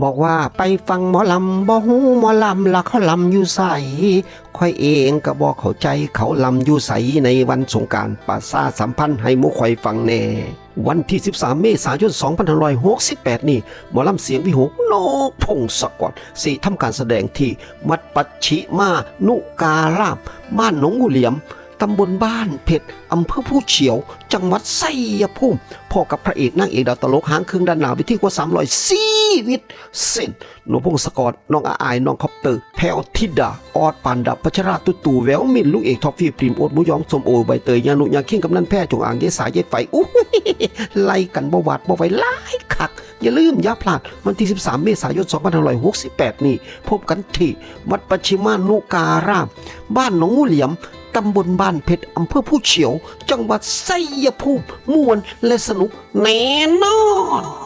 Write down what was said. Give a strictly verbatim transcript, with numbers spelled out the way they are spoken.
บอกว่าไปฟังหมอลำบ่ฮู้หมอลำละเขาลำอยู่ไส ข้อยเองก็บ่เข้าใจเขาลำอยู่ไสในวันสงกรานต์ ประชาสัมพันธ์ให้หมู่ข้อยฟังแหน่ วันที่ สิบสาม เมษายน สองพันห้าร้อยหกสิบแปด นี้ หมอลำเสียงวิหก นกพงศกร สิทำการแสดงที่วัดปัชชิมานุการาม บ้านหนองงูเหลี่ยม ตำบลบ้านเพชร อำเภอภูเขียว จังหวัดชัยภูมิ พ้อกับพระเอกนางเอกดาวตลกหางเครื่องด้านหน้าเวทีกว่า สามร้อย ชีวิตเส้น นกพงศกร น้องอาอาย น้องคอปเตอร์ แพรวธิดา ออส ปานดา พัชรา ตุ๊ตู่ แววมิน ลูกเอก ทอฟฟี่ ปริม โอ๊ต หมูหยอง ส้มโอ ใบเตย ยานุ ยาคิง กำนัน แพร่ จงอาง เยสา เยสไฟ อุ้ย ไล่กันบ่หวาดบ่ไหวหลายคัก อย่าลืมอย่าพลาด วันที่ สิบสาม เมษายน สองพันห้าร้อยหกสิบแปด นี้ พบกันที่วัดปัชชิมานุการาม บ้านหนองงูเหลี่ยม ตำบลบ้านเพชร อำเภอภูเขียว จังหวัดชัยภูมิ ม่วนและสนุกแน่นอน